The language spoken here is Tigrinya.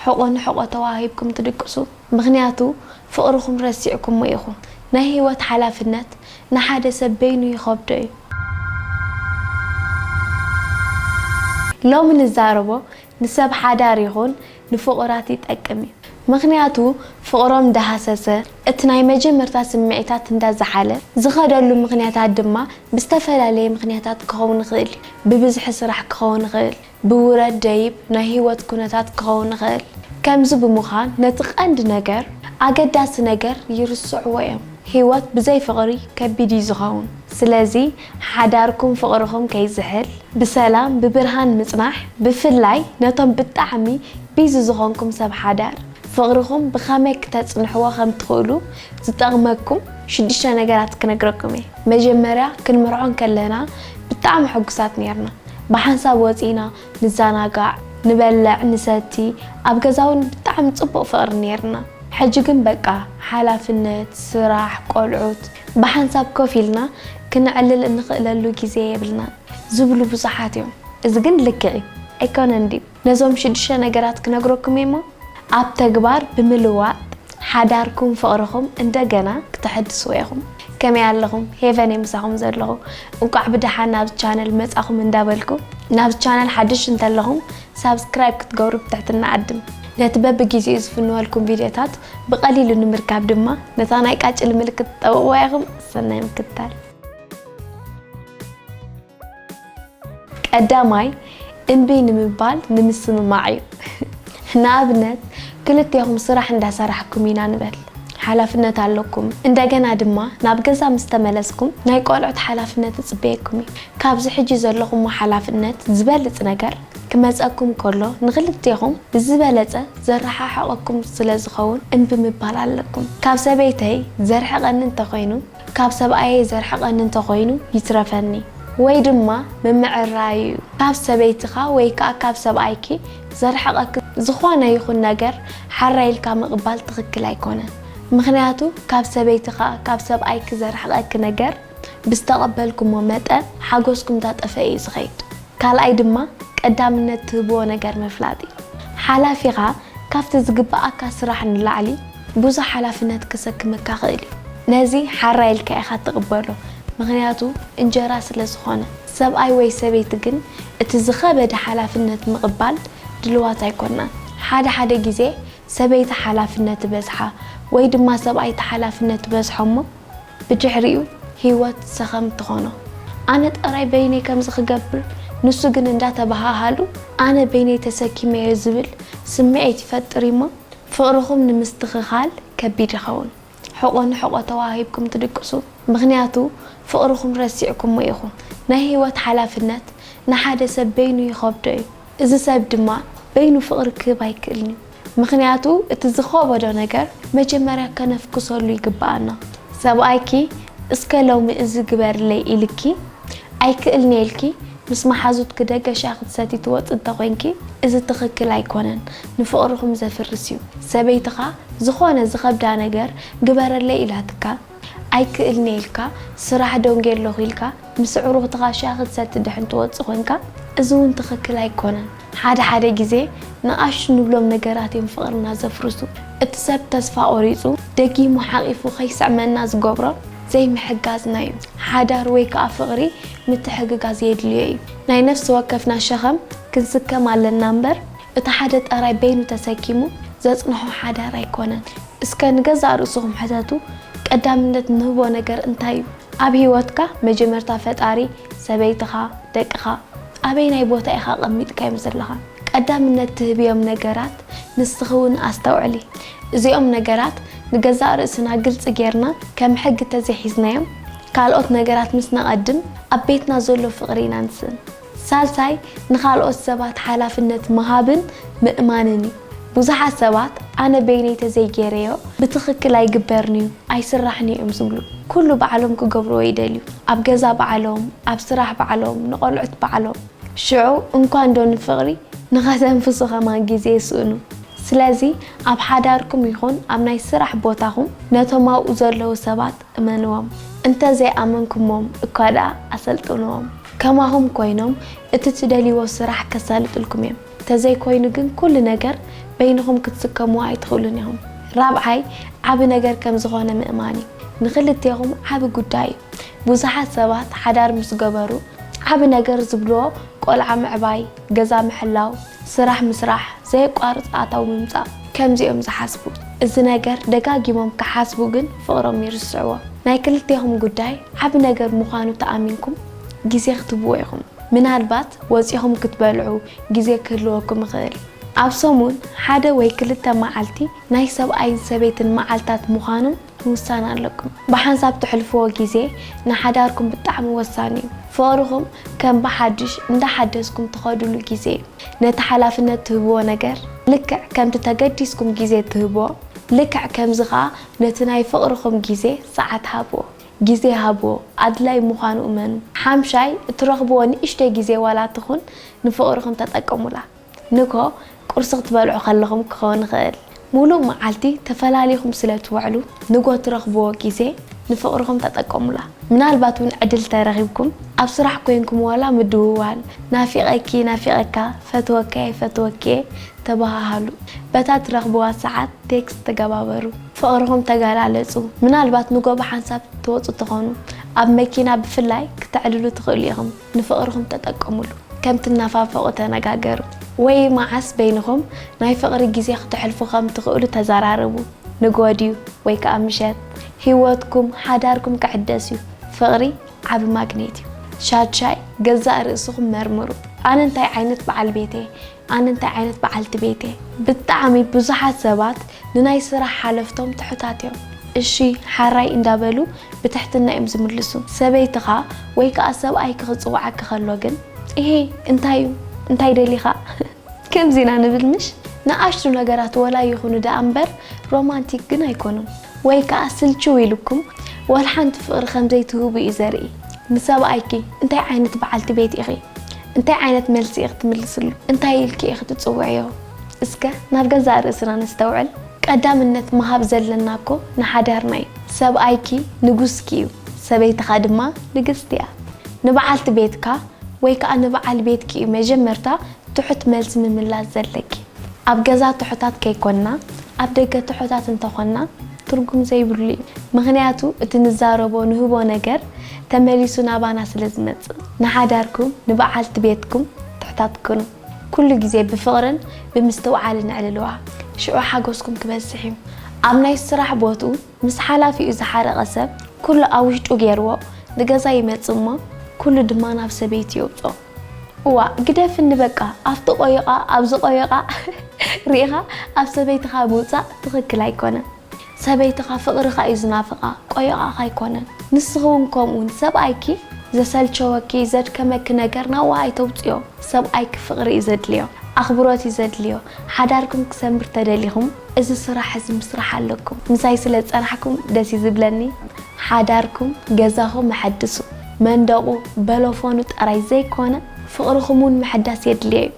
ሕቖ ንሕቖ ተዋሂብኩም ትድቅሱ። ምኽንያቱ ፍቕርኹም ረሲዕኩሞ ኢኹም። ናይ ህይወት ሓላፍነት ንሓደ ሰብ በይኑ ይኸብዶ እዩ። ሎሚ ንዛረቦ ንሰብ ሓዳር ይኹን ንፍቑራት ይጠቅም እዩ። ምኽንያቱ ፍቕሮም እንዳሃሰሰ፣ እቲ ናይ መጀመርታ ስምዒታት እንዳዘሓለ ዝኸደሉ ምኽንያታት ድማ ብዝተፈላለየ ምኽንያታት ክኸውን ይኽእል እዩ። ብብዝሒ ስራሕ ክኸውን ይኽእል፣ ብውረድ ደይብ ናይ ህይወት ኩነታት ክኸውን ይኽእል። ከምዚ ብምዃን ነቲ ቀንዲ ነገር፣ ኣገዳሲ ነገር ይርስዕዎ እዮም። ህይወት ብዘይ ፍቕሪ ከቢድ እዩ ዝኸውን። ስለዚ ሓዳርኩም ፍቕርኹም ከይዝሕል ብሰላም ብብርሃን ምጽናሕ፣ ብፍላይ ነቶም ብጣዕሚ ቢዚ ዝኾንኩም ሰብ ሓዳር ፍቕርኹም ብኸመይ ክተጽንሕዎ ከም ትኽእሉ ዝጠቕመኩም ሽዱሽተ ነገራት ክነግረኩም እየ። መጀመርያ ክንምርዖ እንከለና ብጣዕሚ ሕጉሳት ነይርና። ብሓንሳብ ወጺና ንዘናጋዕ፣ ንበልዕ፣ ንሰቲ፣ ኣብ ገዛ እውን ብጣዕሚ ጽቡቕ ፍቕሪ ነይርና። ሕጂ ግን በቃ ሓላፍነት፣ ስራሕ፣ ቆልዑት፣ ብሓንሳብ ኮፍ ኢልና ክነዕልል እንኽእለሉ ግዜ የብልናን ዝብሉ ብዙሓት እዮም። እዚ ግን ልክዕ እዩ ኣይኮነን ድዩ? ነዞም ሽዱሽተ ነገራት ክነግረኩም እየ እሞ ኣብ ተግባር ብምልዋጥ ሓዳርኩም ፍቕርኹም እንደገና ክተሐድስዎ ኢኹም። ከመይ ኣለኹም? ሄቨን እየ ምሳኹም ዘለኹ። እንቋዕ ብደሓን ናብ ቻነል መጻኹም እንዳበልኩ፣ ናብ ቻነል ሓድሽ እንተለኹም ሳብስክራይብ ክትገብሩ ብትሕትና እዕድም። ነቲ በብግዜኡ ዝፍንወልኩም ቪድዮታት ብቐሊሉ ንምርካብ ድማ ነታ ናይ ቃጭል ምልክት ጠውቕዋ ኢኹም። ሰናይ ምክትታል። ቀዳማይ፣ እምቢ ንምባል ንምስምማዕ እዩ። ንኣብነት፣ ክልቴኹም ስራሕ እንዳሰራሕኩም ኢና ንበል። ሓላፍነት ኣለኩም። እንደገና ድማ ናብ ገዛ ምስ ተመለስኩም ናይ ቆልዑት ሓላፍነት ይጽበየኩም እዩ። ካብዚ ሕጂ ዘለኹሞ ሓላፍነት ዝበልጽ ነገር ክመጸኩም ከሎ ንክልቴኹም ብዝበለጸ ዘረሓሕቐኩም ስለ ዝኸውን እምቢ ምባል ኣለኩም። ካብ ሰበይተይ ዘርሕቐኒ እንተኾይኑ፣ ካብ ሰብኣየይ ዘርሕቐኒ እንተኾይኑ ይትረፈኒ፣ ወይ ድማ ምምዕራይ እዩ። ካብ ሰበይትኻ ወይ ከኣ ካብ ሰብኣይኪ ዘርሕቐኪ ዝኾነ ይኹን ነገር ሓራይ ኢልካ ምቕባል ትኽክል ኣይኮነን። ምኽንያቱ ካብ ሰበይትኻ ካብ ሰብኣይኪ ዘርሕቐኪ ነገር ብዝተቐበልኩሞ መጠን ሓጎስኩም እንዳጠፈአ እዩ ዝኸይድ። ካልኣይ ድማ ቀዳምነት ትህብዎ ነገር ምፍላጥ እዩ። ሓላፊኻ ካብቲ ዝግብኣካ ስራሕ ንላዕሊ ብዙሕ ሓላፍነት ከሰክመካ ይኽእል እዩ። ነዚ ሓራይ ኢልካ ኢኻ ትቕበሎ፣ ምኽንያቱ እንጀራ ስለ ዝኾነ። ሰብኣይ ወይ ሰበይቲ ግን እቲ ዝኸበደ ሓላፍነት ምቕባል ድልዋት ኣይኮናን። ሓደ ሓደ ግዜ ሰበይቲ ሓላፍነት ትበዝሓ ወይ ድማ ሰብኣይቲ ሓላፍነት ትበዝሖ እሞ ብድሕሪኡ ህይወት ሰኸም ትኾኖ። ኣነ ጥራይ በይነይ ከምዚ ክገብር፣ ንሱ ግን እንዳተበሃሃሉ ኣነ በይነይ ተሰኪመዮ ዝብል ስምዒት ይፈጥር እሞ ፍቕርኹም ንምስትኽኻል ከቢድ ይኸውን። ሕቖ ንሕቖ ተዋሂብኩም ትድቅሱ፣ ምኽንያቱ ፍቕርኹም ረሲዕኩሞ ኢኹም። ናይ ህይወት ሓላፍነት ንሓደ ሰብ በይኑ ይኸብዶ እዩ። እዚ ሰብ ድማ በይኑ ፍቕሪ ክህብ ኣይክእልን እዩ። ምኽንያቱ እቲ ዝኸበዶ ነገር መጀመርያ ከነፍኩሰሉ ይግብኣና። ሰብኣይኪ እስከ ሎሚ እዚ ግበርለይ ኢልኪ ኣይክእልን እየ ኢልኪ ምስ መሓዙትኪ ደገ ሻሂ ክትሰቲ ትወፂ እንተኾይንኪ እዚ ትኽክል ኣይኮነን። ንፍቕርኹም ዘፍርስ እዩ። ሰበይትኻ ዝኾነ ዝኸብዳ ነገር ግበረለይ ኢላትካ ኣይክእልን እየ ኢልካ ስራሕ ደንጉየ ኣለኹ ኢልካ ምስ ኣዕሩኽትኻ ሻሂ ክትሰቲ ድሕን ትወፅእ ኮንካ እዚ እውን ትኽክል ኣይኮነን። ሓደ ሓደ ግዜ ንኣሽቱ ንብሎም ነገራት እዮም ፍቕርና ዘፍርሱ። እቲ ሰብ ተስፋ ቆሪፁ ደጊሙ ሓቒፉ ከይስዕመና ዝገብሮ ዘይምሕጋዝና እዩ። ሓዳር ወይ ከዓ ፍቕሪ ምትሕግጋዝ የድልዮ እዩ። ናይ ነፍሲ ወከፍና ሸኸም ክንስከም ኣለና እምበር እቲ ሓደ ጠራይ በይኑ ተሰኪሙ ዘፅንሖ ሓዳር ኣይኮነን። እስከ ንገዛእ ርእስኹም ሕተቱ፣ ቀዳምነት ንህቦ ነገር እንታይ እዩ? ኣብ ህይወትካ መጀመርታ ፈጣሪ፣ ሰበይትኻ፣ ደቅኻ ኣበይናይ ቦታ ኢኻ ኣቐሚጥካዮም ዘለኻ? ቀዳምነት ትህብዮም ነገራት ንስኺ እውን ኣስተውዕሊ። እዚኦም ነገራት ንገዛእ ርእስና ግልፂ ጌርና ከም ሕጊ ተዘይሒዝናዮም ካልኦት ነገራት ምስ ነቐድም ኣብ ቤትና ዘሎ ፍቕሪ ኢና ንስእን። ሳልሳይ ንኻልኦት ሰባት ሓላፍነት ምሃብን ምእማንን እዩ። ብዙሓት ሰባት ኣነ በይነይ ተዘይጌረዮ ብትኽክል ኣይግበርን እዩ ኣይስራሕን እዩ እዮም ዝብሉ። ኩሉ ባዕሎም ክገብርዎ ይደልዩ። ኣብ ገዛ ባዕሎም፣ ኣብ ስራሕ ባዕሎም፣ ንቖልዑት ባዕሎም። ሽዑ እንኳን ዶ ንፍቕሪ ንኸተንፍሱ ከማን ግዜ ይስእኑ። ስለዚ ኣብ ሓዳርኩም ይኹን ኣብ ናይ ስራሕ ቦታኹም ነቶም ኣብኡ ዘለዉ ሰባት እመንዎም። እንተዘይኣመንኩሞም እኳ ደኣ ኣሰልጥንዎም። ከማኹም ኮይኖም እቲ ትደልይዎ ስራሕ ከሳልጥልኩም እዮም። ተዘይኮይኑ ግን ኩሉ ነገር በይንኹም ክትስከምዎ ኣይትኽእሉን ኢኹም። ራብዓይ፣ ዓቢ ነገር ከም ዝኾነ ምእማን እዩ። ንኽልቴኹም ዓቢ ጉዳይ እዩ። ብዙሓት ሰባት ሓዳር ምስ ገበሩ ዓቢ ነገር ዝብልዎ ቆልዓ ምዕባይ፣ ገዛ ምሕላው፣ ስራሕ ምስራሕ፣ ዘየቋርጽ ኣታዊ ምምጻእ፣ ከምዚኦም ዝሓስቡ። እዚ ነገር ደጋጊሞም ክሓስቡ ግን ፍቕሮም ይርስዕዎ። ናይ ክልቴኹም ጉዳይ ዓቢ ነገር ምዃኑ ተኣሚንኩም ግዜ ክትህብዎ ኢኹም። ምናልባት ወጺኹም ክትበልዑ ግዜ ክህልወኩም ይኽእል። ኣብ ሰሙን ሓደ ወይ ክልተ መዓልቲ ናይ ሰብኣይን ሰበይትን መዓልታት ምዃኖም ምውሳን ኣለኩም። ብሓንሳብ ትሕልፍዎ ግዜ ንሓዳርኩም ብጣዕሚ ወሳኒ እዩ። ፍቕርኹም ከም ብሓድሽ እንዳሓደስኩም ትኸዱሉ ግዜ እዩ። ነቲ ሓላፍነት ትህብዎ ነገር ልክዕ ከምቲ ተገዲስኩም ግዜ ትህብዎ፣ ልክዕ ከምዚ ኸኣ ነቲ ናይ ፍቕርኹም ግዜ ሰዓት ሃብዎ። ግዜ ሃብዎ፣ ኣድላይ ምዃኑ እመኑ። ሓምሻይ፣ እትረኽብዎ ንእሽተይ ግዜ ዋላ ትኹን ንፍቕርኹም ተጠቀሙላ። ንግሆ ቁርሲ ክትበልዑ ከለኹም ክኸውን ይኽእል። ሙሉእ መዓልቲ ተፈላሊኹም ስለ ትውዕሉ፣ ንግሆ ትረኽብዎ ግዜ ንፍቕርኹም ተጠቀሙላ። ምናልባት እውን ዕድል ተረኺብኩም፣ ኣብ ስራሕ ኮይንኩም ዋላ ምድውዋል፣ ናፊቐኪ፣ ናፊቐካ፣ ፈትወካ፣ ይፈትወኪ ተበሃሃሉ። በታ ትረኽብዋ ሰዓት ቴክስት ተገባበሩ። ፍቕርኹም ተገላለጹ። ምናልባት ንግሆ ብሓንሳብ ትወጹ ትኾኑ። ኣብ መኪና ብፍላይ ክተዕልሉ ትኽእሉ ኢኹም። ንፍቕርኹም ተጠቀሙሉ። ከም ትናፋፈቑ ተነጋገሩ። ወይ መዓስ በይንኹም ናይ ፍቕሪ ግዜ ክተሕልፉ ከም ትኽእሉ ተዘራረቡ። ንግሆ ድዩ ወይ ከኣ ምሸት? ህይወትኩም፣ ሓዳርኩም ክሕደስ እዩ። ፍቕሪ ዓቢ ማግኔት እዩ። ሻድሻይ፣ ገዛእ ርእስኹም መርምሩ። ኣነ እንታይ ዓይነት በዓል ቤት እየ? ኣነ እንታይ ዓይነት በዓልቲ ቤት እየ? ብጣዕሚ ብዙሓት ሰባት ንናይ ስራሕ ሓለፍቶም ትሑታት እዮም። እሺ፣ ሓራይ እንዳበሉ ብትሕትና እዮም ዝምልሱ። ሰበይትኻ ወይ ከኣ ሰብኣይኪ ክጽውዓኪ ከሎ ግን፣ እሄ፣ እንታይ እዩ? እንታይ ደሊኻ? ከምዚ ኢና ንብል ምሽ? ንኣሽቱ ነገራት ወላ ይኹኑ ደኣ እምበር ሮማንቲክ ግን ኣይኮኑን። ወይ ከኣ ስልችው ኢሉኩም ወላ ሓንቲ ፍቕሪ ከም ዘይትህቡ እዩ ዘርኢ። ንሰብኣይኪ እንታይ ዓይነት በዓልቲ ቤት ኢኺ? እንታይ ዓይነት መልሲ ኢኺ ትምልስሉ? እንታይ ኢልኪ ኢኺ ትጽውዕዮ? እስከ ናብ ገዛእ ርእስና ነስተውዕል። ቀዳምነት ምሃብ ዘለና እኮ ንሓዳርና እዩ። ሰብኣይኪ ንጉስኪ እዩ፣ ሰበይትኻ ድማ ንግስቲ እያ። ንበዓልቲ ቤትካ ወይ ከኣ ንበዓል ቤትኪ እዩ መጀመርታ ትሑት መልሲ ምምላስ ዘለኪ። ኣብ ገዛ ትሑታት ከይኮንና፣ ኣብ ደገ ትሑታት እንተኾንና ትርጉም ዘይብሉ እዩ። ምኽንያቱ እቲ ንዛረቦ ንህቦ ነገር ተመሊሱ ናባና ስለ ዝመጽእ። ንሓዳርኩም፣ ንበዓልቲ ቤትኩም ትሑታት ኩኑ። ኩሉ ግዜ ብፍቕርን ብምስትውዓልን ኣዕልልዋ። ሽዑ ሓጎስኩም ክበዝሕ እዩ። ኣብ ናይ ስራሕ ቦትኡ ምስ ሓላፊኡ ዝሓረቐ ሰብ ኩሉ ኣብ ውሽጡ ገይርዎ ንገዛ ይመጽእ እሞ ኩሉ ድማ ናብ ሰበይቱ የውጽኦ። እዋ ግደፍኒ በቃ፣ ኣብቲ ቆይቓ ኣብዚ ቆይቓ ርኢኻ ኣብ ሰበይትኻ ምውጻእ ትኽክል ኣይኮነን። ሰበይትኻ ፍቕርኻ እዩ ዝናፍቓ፣ ቆይቓኻ ኣይኮነን። ንስኺ እውን ከምኡ ንሰብኣይኪ ዘሰልቸወኪ ዘድከመኪ ነገር ናብኡ ኣይተውጽዮ። ሰብኣይኪ ፍቕሪ እዩ ዘድልዮ፣ ኣኽብሮት እዩ ዘድልዮ። ሓዳርኩም ክሰምር ተደሊኹም እዚ ስራሕ እዚ ምስራሕ ኣለኩም። ምሳይ ስለ ዝጸናሕኩም ደስ እዩ ዝብለኒ። ሓዳርኩም ገዛኹም ኣሐድሱ። መንደቑ በሎፎኑ ጥራይ ዘይኮነ ፍቕርኹም እውን ምሕዳስ የድልዮ እዩ።